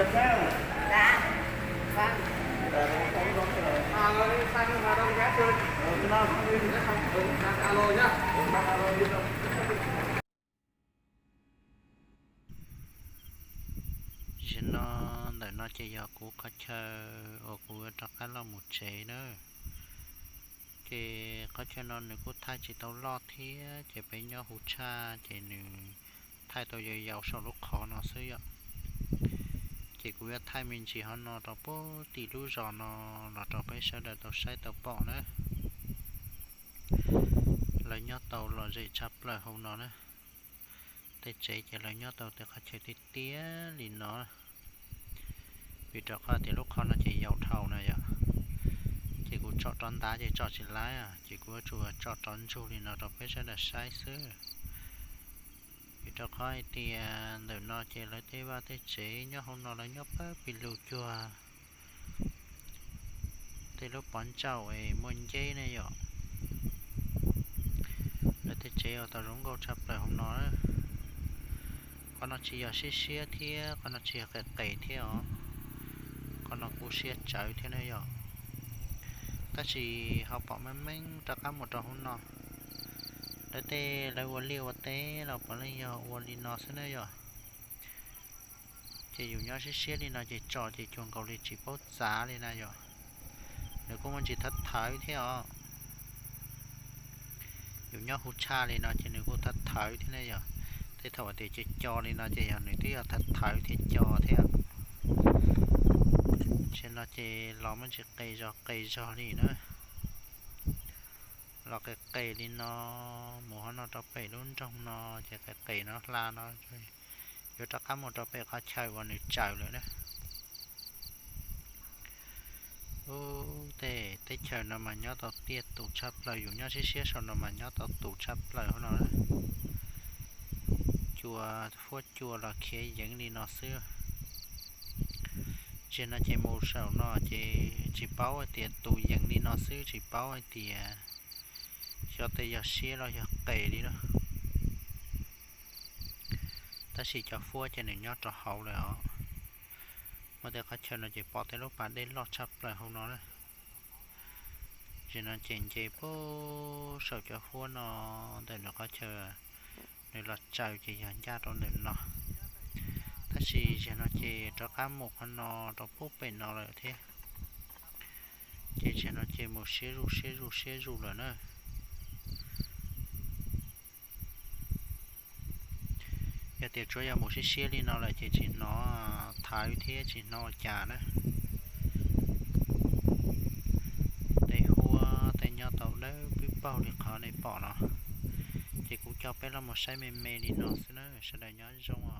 Zaum no, ntawm no ces yog kuv qhov chaw uas kuv yuav rov qab los mus tsev na. Ces qhov chaw no nws kuj thaij tsis tau loj thiab, ces peb nyob hu tshaj ces nws thaij tau yau yau saum lub qhov no xwb yom. Ces kuv yuav thaij me ntsis hov no rau puag tim lub zos no los rau peb sawv daws tau saib tau pom na. Lawv nyob tau lom zem tshaj plaws hauv no na. Tej tsev ces lawv nyob tau tej qhov chaw tiaj tiaj li no. Vim rau qhov tias lub qhov no ces yau dhau na yom, ces kuv tsom rov ntav ces tsom tsis laib, ces kuv yuav tsum tsom rov ntsug li no rau peb sawv daws saib xwb. Vim rau qhov hais tias ntawm no ces lawv tej vaj tej tsev nyob hauv no lawv nyob pawg pis lug cuag tej lub pov ntsaum es muaj nceb ne yom. Lawv tej tsev uas tau zoo nkauj tshaj plaws hauv no. Qhov no tsis yog siab siab thiab qhov no tsis yog qis qis thiab os. Qhov no kuj siab tsawv thiab ne yom. Tab sis ho pom meej meej rov qab mus rau hauv no, lawv tej lawv ua liaj ua teb los puav leej yog ua li no xwb na yom. Ces yus nyob siab siab li no ces tsom ces cuag nkaus li tsis paub txav li na yom. Nws kuj muaj ntsis thawv thawv thiab os. Yus nyob hu tshaj li no ces nws kuj thawv thawv thiab ne yom. Tej thaum tias co co li no ces yog nws twb yog thawv thawv thiab co thiab. Tam sim no ces los muaj ntsis qis zog qis zog li na. Los qis qis li no, mus hov no rau pem lub nroog no ces qis qis no hla no, yuav rov qab mus rau pem qhov chaw uas nws tsaws lawm na. Ub, tej teb chaws no mas nyob tau tiaj tus tshaj plaws, yus nyob siab siab saum no mas nyob tau tus tshaj plaws hauv no. Cua, huab cua los khiav yeev li no xwb. Tam sim no ces mus saum no ces tsis paub hais tias tus yeev li no xwb, tsis paub hais tias xyov tej yog siab los yog qis li na. Tab sis cov huab ces nws nyob rau hauv lawm os. Muaj tej qhov chaw no ces pom tej lub pas dej loj tshaj plaws hauv no na. Tam sim no ces nce puag saum cov huab no, ntawm nws qhov chaw nws los tsaws ces yog ncaj rau ntawm no. Tab sis tam sim no ces rov qab mus qhov no rau puag pem no lawm thiab. Ces tam sim no ces mus siab zuj siab zuj siab zuj lawm na. Yog tias tsuav yog mus siab siab li no lawm ces tsis hnov thawv thiab tsis hnov ua cas na. Tej huab tej nyob tau dawb pib paug li qhov nej pom no. Ces kuv coj peb los mus saib me me li no xwb na, sawv daws nyob zoo os.